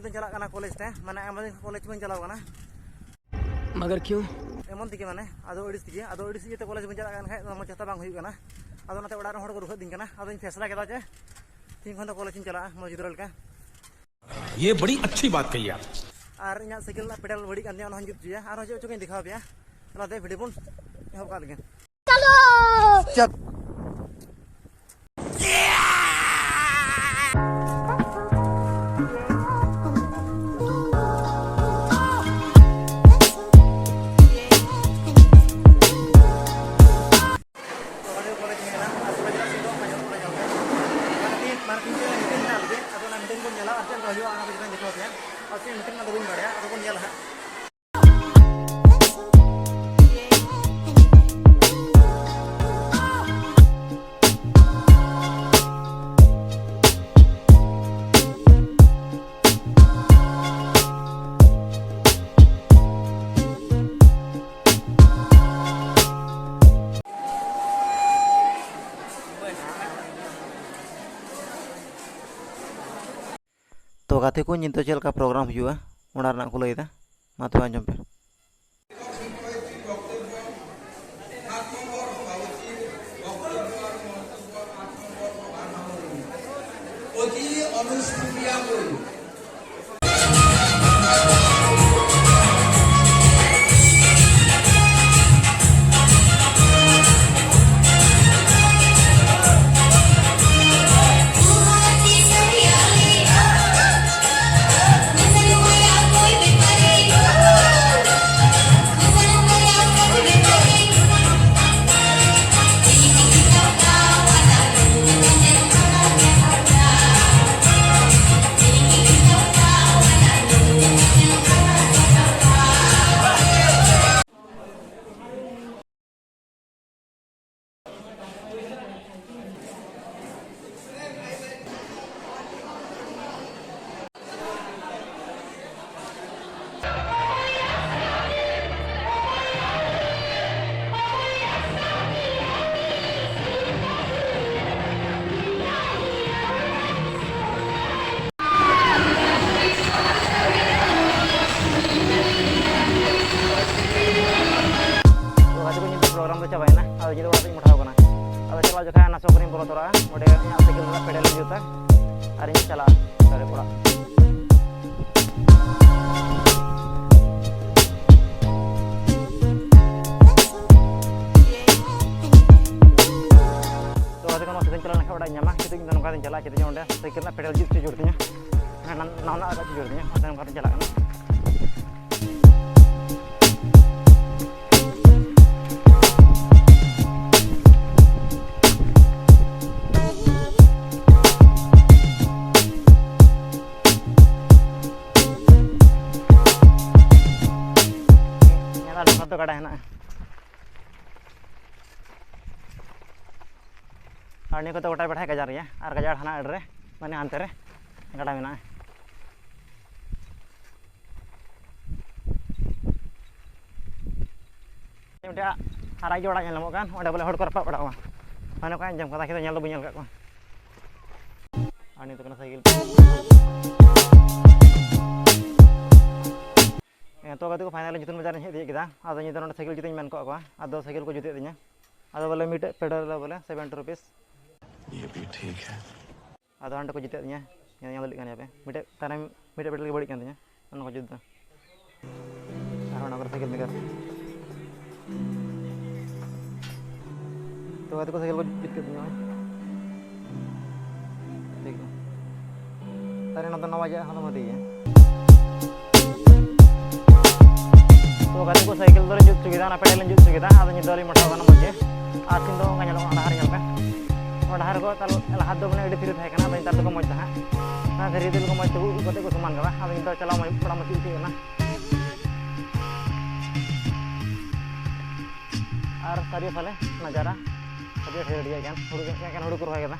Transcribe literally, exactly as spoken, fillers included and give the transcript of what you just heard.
ᱫᱚᱧ ᱪᱟᱞᱟᱜ ᱠᱟᱱᱟ ᱠᱚᱞᱮᱡᱽ ᱛᱮ, ᱢᱟᱱᱮ ᱟᱭᱢᱟ ᱫᱤᱱ ᱠᱷᱚᱱ ᱠᱚᱞᱮᱡᱽ ᱵᱟᱹᱧ ᱪᱟᱞᱟᱣ ᱠᱟᱱᱟ᱾ ᱢᱟᱜᱟᱨ ᱠᱤᱭᱩ? ᱮᱢᱚᱱ ᱛᱮᱜᱮ ᱢᱟᱱᱮ, ᱟᱫᱚ ᱟᱹᱲᱤᱥ ᱛᱮᱜᱮ, ᱟᱫᱚ ᱟᱹᱲᱤᱥ ᱤᱭᱟᱹᱛᱮ ᱠᱚᱞᱮᱡᱽ ᱵᱟᱹᱧ ᱪᱟᱞᱟᱜ ᱠᱟᱱ ᱠᱷᱟᱡ ᱫᱚ ᱢᱚᱡᱽ ᱦᱟᱛᱟᱣ ᱵᱟᱝ ᱦᱩᱭᱩᱜ ᱠᱟᱱᱟ᱾ ᱟᱫᱚ ᱚᱱᱟᱛᱮ ᱚᱲᱟᱜ ᱨᱮᱱ ᱦᱚᱲ ᱠᱚ ᱨᱩᱠᱷᱟᱹᱫᱤᱧ ᱠᱟᱱᱟ᱾ ᱟᱫᱚᱧ ᱯᱷᱮᱥᱞᱟ ᱠᱮᱫᱟ ᱡᱮ ᱛᱤᱦᱤᱧ ᱠᱷᱚᱱ ᱫᱚ ᱠᱚᱞᱮᱡᱽ ᱤᱧ ᱪᱟᱞᱟᱜᱼᱟ ᱢᱚᱡᱽ ᱜᱤᱫᱽᱨᱟᱹ ᱞᱮᱠᱟ᱾ ᱭᱮ ᱵᱚᱲᱤ ᱟᱪᱪᱷᱤ ᱵᱟᱛ ᱠᱟᱦᱤ ᱟᱯ᱾ ᱟᱨ ᱤᱧᱟᱹᱜ ᱥᱟᱭᱠᱮᱞ ᱨᱮᱱᱟᱜ ᱯᱮᱰᱟᱞ ᱵᱟᱹᱲᱤᱡ ᱠᱟᱱ ᱛᱤᱧᱟᱹ, ᱚᱱᱟ ᱦᱚᱸᱧ ᱡᱩᱛ ᱦᱚᱪᱚᱭᱟ᱾ ᱟᱨᱦᱚᱸ ᱪᱮᱫ ᱪᱚ ᱠᱚᱧ ᱫᱮᱠᱷᱟᱣ ᱟᱯᱮᱭᱟ, ᱚᱱᱟᱛᱮ ᱵᱷᱤᱰᱤᱭᱳ ᱵᱚᱱ ᱮᱦᱚᱵ ᱠᱟᱜ ᱞᱮᱜᱮ᱾ ᱪᱟᱞ᱾ ᱛᱚ, ᱱᱚᱰᱮ ᱠᱚᱞᱮᱡᱽ ᱢᱮᱱᱟᱜᱼᱟ, ᱟᱨ ᱠᱚᱞᱮᱡᱽ ᱨᱮᱱᱟᱜ ᱥᱤᱴ ᱫᱚ ᱚᱱᱠᱟ ᱧᱮᱞᱚᱜ ᱠᱟᱱᱟ, ᱧᱮᱞ ᱯᱮ᱾ ᱢᱟᱱᱮ ᱛᱤᱱ, ᱢᱟᱱᱮ ᱛᱤᱱ ᱪᱮᱫ ᱢᱤᱴᱤᱝ ᱢᱮᱱᱟᱜᱼᱟ ᱟᱨᱠᱤ, ᱟᱫᱚ ᱚᱱᱟ ᱢᱤᱴᱤᱝ ᱵᱚᱱ ᱧᱮᱞᱟ ᱟᱨ ᱪᱮᱫ ᱞᱮᱠᱟ ᱦᱩᱭᱩᱜᱼᱟ, ᱚᱱᱟ ᱠᱚ ᱡᱚᱛᱚᱧ ᱫᱮᱠᱷᱟᱣ ᱯᱮᱭᱟ᱾ ᱟᱨ ᱪᱮᱫ ᱢᱤᱴᱤᱝ ᱚᱱᱟ ᱫᱚ ᱵᱟᱹᱧ ᱵᱟᱲᱟᱭᱟ, ᱟᱫᱚ ᱵᱚᱱ ᱧᱮᱞᱟ ᱦᱟᱸᱜ᱾ ᱛᱚ ᱜᱟᱛᱮ ᱠᱚ, ᱱᱤᱛᱚᱜ ᱪᱮᱫ ᱞᱮᱠᱟ ᱯᱨᱳᱜᱨᱟᱢ ᱦᱩᱭᱩᱜᱼᱟ, ᱚᱱᱟ ᱨᱮᱱᱟᱜ ᱠᱚ ᱞᱟᱹᱭ ᱮᱫᱟ, ᱢᱟ ᱛᱚᱵᱮ ᱟᱸᱡᱚᱢ ᱯᱮ᱾ অতি অনুষ্ঠুপীয়াকৈ ᱡᱚᱠᱷᱟᱡ ᱚᱱᱟ ᱥᱚᱠ ᱨᱤᱧ ᱵᱚᱞᱚ ᱛᱚᱨᱟᱜᱼᱟ, ᱚᱸᱰᱮ ᱤᱧᱟᱹᱜ ᱥᱟᱭᱠᱮᱞ ᱨᱮᱱᱟᱜ ᱯᱮᱰᱮᱞ ᱤᱧ ᱡᱩᱛᱟ ᱟᱨᱤᱧ ᱪᱟᱞᱟᱜᱼᱟ ᱫᱟᱨᱮ ᱚᱲᱟᱜ᱾ ᱛᱚ ᱜᱟᱛᱮ ᱠᱚ, ᱱᱚᱣᱟ ᱥᱤᱫᱷᱟᱹᱧ ᱪᱟᱞᱟᱣ ᱞᱮᱱᱠᱷᱟᱱ ᱚᱲᱟᱜ ᱤᱧ ᱧᱟᱢᱟ᱾ ᱠᱤᱱᱛᱩ ᱤᱧ ᱫᱚ ᱱᱚᱝᱠᱟ ᱛᱤᱧ ᱪᱟᱞᱟᱜᱼᱟ, ᱪᱮᱫᱟᱜ ᱚᱸᱰᱮ ᱥᱟᱭᱠᱮᱞ ᱨᱮᱱᱟᱜ ᱯᱮᱰᱮᱞ ᱡᱩᱛ ᱦᱚᱪᱚ ᱡᱟᱹᱨᱩᱲ ᱛᱤᱧᱟ᱾ ᱦᱮᱸ, ᱱᱟᱣᱟ ᱱᱟᱣᱟ ᱟᱜ ᱡᱩᱛ ᱦᱚᱪᱚ ᱡᱟᱹᱨᱩᱲ ᱛᱤᱧᱟ, ᱚᱱᱟᱛᱮ ᱱᱚᱝᱠᱟ ᱛᱤᱧ ᱪᱟᱞᱟᱜ ᱠᱟᱱᱟ᱾ ᱧᱮᱞ ᱟᱹᱰᱤ ᱵᱷᱟᱜᱮ ᱜᱟᱰᱟ ᱦᱮᱱᱟᱜᱼᱟ᱾ ᱟᱨ ᱱᱤᱭᱟᱹ ᱠᱚᱫᱚ ᱜᱚᱴᱟ ᱵᱮᱲᱦᱟᱭ ᱜᱟᱡᱟᱲ ᱜᱮᱭᱟ, ᱟᱨ ᱜᱟᱡᱟᱲ ᱦᱟᱱᱟ ᱟᱲᱮ ᱨᱮ, ᱢᱟᱱᱮ ᱦᱟᱱᱛᱮ ᱨᱮ ᱜᱟᱰᱟ ᱢᱮᱱᱟᱜᱼᱟ᱾ ᱢᱤᱫᱴᱮᱡ ᱟᱨᱟᱜ ᱜᱮ ᱚᱲᱟᱜ ᱧᱮᱞ ᱧᱟᱢᱚᱜ ᱠᱟᱱ, ᱚᱸᱰᱮ ᱵᱚᱞᱮ ᱦᱚᱲ ᱠᱚ ᱨᱟᱯᱟᱜ ᱵᱟᱲᱟᱜᱼᱟ, ᱢᱟᱱᱮ ᱚᱠᱟ ᱟᱸᱡᱚᱢ ᱠᱟᱫᱟ, ᱠᱤᱱᱛᱩ ᱧᱮᱞ ᱫᱚ ᱵᱟᱹᱧ ᱧᱮᱞ ᱠᱟᱫ ᱠᱚᱣᱟ᱾ ᱟᱨ ᱱᱤᱛᱚᱜ ᱠᱟᱱᱟ ᱥᱟᱭᱠᱮᱞ᱾ ᱦᱮᱸ, ᱛᱚ ᱜᱟᱛᱮ ᱠᱚ, finally ᱡᱩᱛᱩᱱ ᱵᱟᱡᱟᱨ ᱤᱧ ᱦᱮᱡ ᱛᱤᱭᱳᱜ ᱠᱮᱫᱟ᱾ ᱟᱫᱚ ᱧᱤᱫᱟᱹ ᱱᱚᱰᱮ ᱥᱟᱭᱠᱮᱞ ᱡᱩᱛ ᱤᱧ ᱢᱮᱱ ᱠᱚᱜ ᱠᱚᱣᱟ, ᱟᱫᱚ ᱥᱟᱭᱠᱮᱞ ᱠᱚ ᱡᱩᱛᱮᱫ ᱛᱤᱧᱟ᱾ ᱟᱫᱚ ᱵᱚᱞᱮ ᱢᱤᱫᱴᱮᱡ ᱯᱮᱰᱟᱞ ᱨᱮ ᱵᱚᱞᱮ seventy rupees᱾ ᱟᱫᱚ ᱦᱟᱸᱰᱮ ᱠᱚ ᱡᱩᱛᱮᱫ ᱛᱤᱧᱟ, ᱧᱮᱞ ᱧᱟᱢ ᱫᱟᱲᱮᱭᱟᱜ ᱠᱟᱱ ᱜᱮᱭᱟ ᱯᱮ, ᱢᱤᱫᱴᱮᱡ ᱛᱟᱭᱱᱚᱢ ᱢᱤᱫᱴᱮᱡ ᱯᱮᱰᱟᱞ ᱜᱮ ᱵᱟᱹᱲᱤᱡ ᱠᱟᱱ ᱛᱤᱧᱟ, ᱚᱱᱟ ᱠᱚ ᱡᱩᱛ ᱫᱟ᱾ ᱟᱨ ᱚᱱᱟ ᱠᱚᱨᱮ ᱥᱟᱭᱠᱮᱞ ᱢᱮᱠᱟᱨ᱾ ᱛᱚ ᱜᱟᱛᱮ ᱠᱚ, ᱥᱟᱭᱠᱮᱞ ᱠᱚ ᱡᱩᱛ ᱠᱮᱫ ᱛᱤᱧᱟ ᱱᱚᱜᱼᱚᱭ᱾ ᱴᱷᱤᱠ ᱜᱮᱭᱟ᱾ ᱛᱟᱦᱞᱮ ᱱᱚᱣᱟ ᱫᱚ ᱱᱟᱣᱟ ᱜᱮᱭᱟ, ᱚᱱᱟ ᱫᱚ ᱢᱟᱨᱮ ᱜᱮᱭᱟ᱾ ᱛᱚ ᱜᱟᱛᱮ ᱠᱚ, ᱥᱟᱭᱠᱮᱞ ᱫᱚᱞᱤᱧ ᱡᱩᱛ ᱦᱚᱪᱚ ᱠᱮᱫᱟ, ᱚᱱᱟ ᱯᱮᱰᱮᱞ ᱞᱤᱧ ᱡᱩᱛ ᱦᱚᱪᱚ ᱠᱮᱫᱟ᱾ ᱟᱫᱚ ᱱᱤᱛ ᱫᱚᱞᱤᱧ ᱢᱚᱴᱟᱣ ᱠᱟᱱᱟ ᱢᱚᱡᱽ ᱜᱮ᱾ ᱟᱨ ᱥᱤᱱ ᱫᱚ ᱚᱱᱠᱟ ᱧᱮᱞᱚᱜ ᱠᱟᱱᱟ, ᱰᱟᱦᱟᱨ ᱧᱮᱞ ᱯᱮ᱾ ᱱᱚᱣᱟ ᱰᱟᱦᱟᱨ ᱠᱚ ᱛᱟᱦᱞᱮ ᱞᱟᱦᱟ ᱫᱚ ᱢᱟᱱᱮ ᱟᱹᱰᱤ ᱯᱷᱨᱤ ᱛᱟᱦᱮᱸ ᱠᱟᱱᱟ, ᱟᱫᱚ ᱱᱮᱛᱟᱨ ᱫᱚᱠᱚ ᱢᱚᱡᱽ ᱫᱟ ᱦᱟᱸᱜ᱾ ᱚᱱᱟ ᱫᱷᱤᱨᱤ ᱫᱤᱞ ᱠᱚ ᱢᱚᱡᱽ ᱛᱮ ᱩᱵ ᱠᱟᱛᱮ ᱠᱚ ᱥᱚᱢᱟᱱ ᱠᱟᱫᱟ᱾ ᱟᱫᱚ ᱱᱤᱛ ᱫᱚ ᱪᱟᱞᱟᱣ ᱢᱚᱡᱽ, ᱵᱟᱲᱟ ᱢᱚᱡᱽ ᱟᱹᱭᱠᱟᱹᱜ ᱠᱟᱱᱟ᱾ ᱟᱨ ᱥᱟᱹᱨᱤ ᱯᱷᱟᱞᱮ ᱱᱟᱡᱟᱨᱟ ᱟᱹᱰᱤ ᱰᱷᱮᱨ ᱜᱮᱭᱟ, ᱮᱠᱮᱱ ᱦᱩᱲᱩ, ᱮᱠᱮᱱ ᱦᱩᱲᱩ ᱠᱚ ᱨᱚᱦᱚᱭ ᱠᱟᱫᱟ᱾